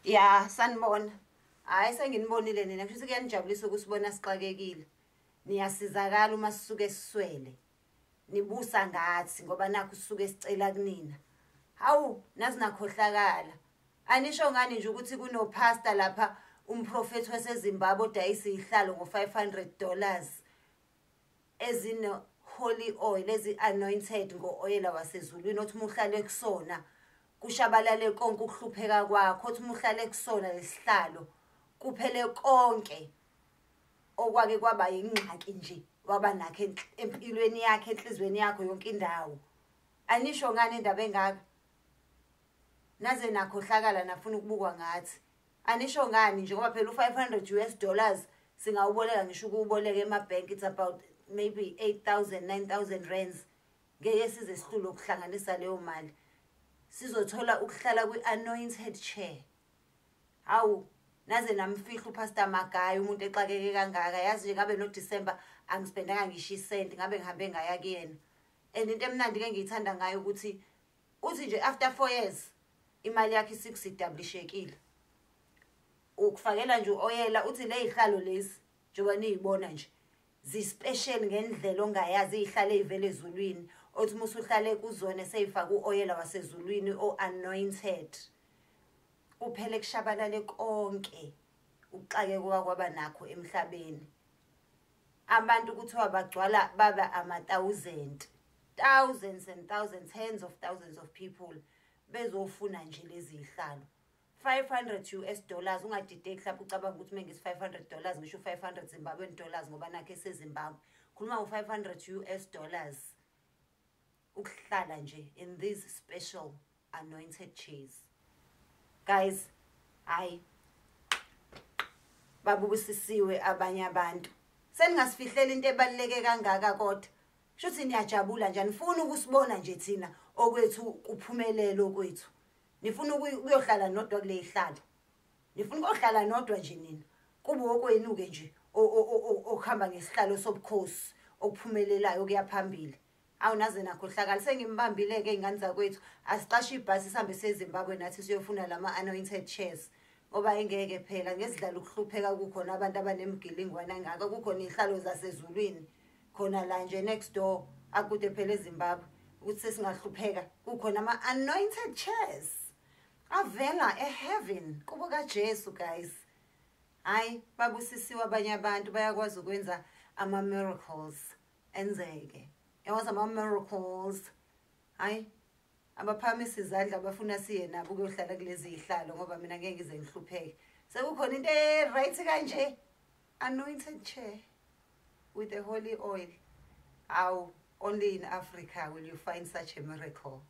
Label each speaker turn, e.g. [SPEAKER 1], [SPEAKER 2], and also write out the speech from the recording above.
[SPEAKER 1] Ya, sanibona. Hhayi, senginibonile nina, kusho ukuthi kuyanijabulisa ukusibona sixakekile. Niyasizakala uma sisuke siswele. Nibusa ngathi ngoba nakhu sisuke sicela kunina. Hawu, nazi nakhohlakala. Anisho ngani nje ukuthi kunophasta lapha, umprofethi waseZimbabwe odayisa izihlalo ngo-$500 ezine holy oil, ezi-anointed ngo-oyela wasezulwini, othi uma uhlale kusona kushabalale konke ukuhlupheka kwakho, othi uma uhlale kusona lesihlalo kuphele konke okwake kwaba yingxaki nje waba nakho empilweni yakhe, enhliziyweni yakho, yonke indawo. Anisho ngani indaba engaka? Naze nakhohlakala, nafuna ukubukwa ngathi. Anisho ngani nje, ngoba phela u-500 US dollars singawuboleka, ngisho ukuwuboleka emabhenki, it's about maybe 8000, 9000 rands. Ngeke size sihlule ukuhlanganisa leyo mali, sizothola ukuhlala kwi-anointed chair. Hawu, naze namfihla uPastor Magayi, umuntu exakeke kangaka. Yazi nje, ngabe noDisemba angispendanga ngisho isenti, ngabe ngihambe ngaya kuyena. And into emnandi-ke engiyithanda ngayo ukuthi uthi nje after 4 years imali yakho isikusidablishekile, ukufakela nje u-oyela. Uthi le y'hlalo lezi, njengoba niy'bona nje, zi-special ngendlela ongayazi, iy'hlalo ey'vela ezulwini, othi uma usuhlale kuzona sey'fake u-oyela wasezulwini o-anointed, kuphele kushabalale konke ukuxakeka kwaba nakho emhlabeni. Abantu kuthiwa bagcwala baba ama-thousand, thousands and thousands, tens of thousands of people bezofuna nje lezi y'hlalo. 500 US dollars. Ungadideki mhlawumbe ucabanga ukuthi mengithi $500 ngisho 500 Zimbabwean dollars, ngoba nakho eseZimbabwe. Khuluma ngo-500 US dollars ukuhlala nje in these special anointed chairs, guys. Hayi, babusisiwe abanye abantu. Seningasifihlela into ebaluleke kangaka, kodwa shuthi niyajabula nje, anifuni ukusibona nje thina okwethu kuphumelele okwethu. Nifuna ukuyohlala nodwa kule yihlalo, nifuna ukuyohlala nodwa nje nina, kube okwenu-ke nje okuhamba ngesihlalo sobukhosi okuphumelelayo okuya phambili. Awu, naze nakhohlakala. Sengimbambile-ke, iy'ngane zakwethu. Asiqashe ibhasi, sihambe seZimbabwe nathi, siyofuna lama-anointed chairs, ngoba ingeke phela ngezidlala ukuhlupheka kukhona abantu abanemigilingwane engaka, kukhona iy'hlalo zasezulwini khona la nje next door, akude phela eZimbabwe, ukuthi sesingahlupheka kukhona ama-anointed chairs avela eheaven kubo kaJesu. Guys, hayi, babusisiwe abanye abantu, bayakwazi ukwenza ama-miracles enzeke. Yawazi ama-miracles. Hayi, abaphakamisa izandla abafuna siye nabo ukuyohlala kulezi y'hlalo, ngoba mina ngeke ngize ngihlupheke sekukhona into e-right kanje, anointed chair with the holy oil. Awu, only in Africa will you find such a miracle.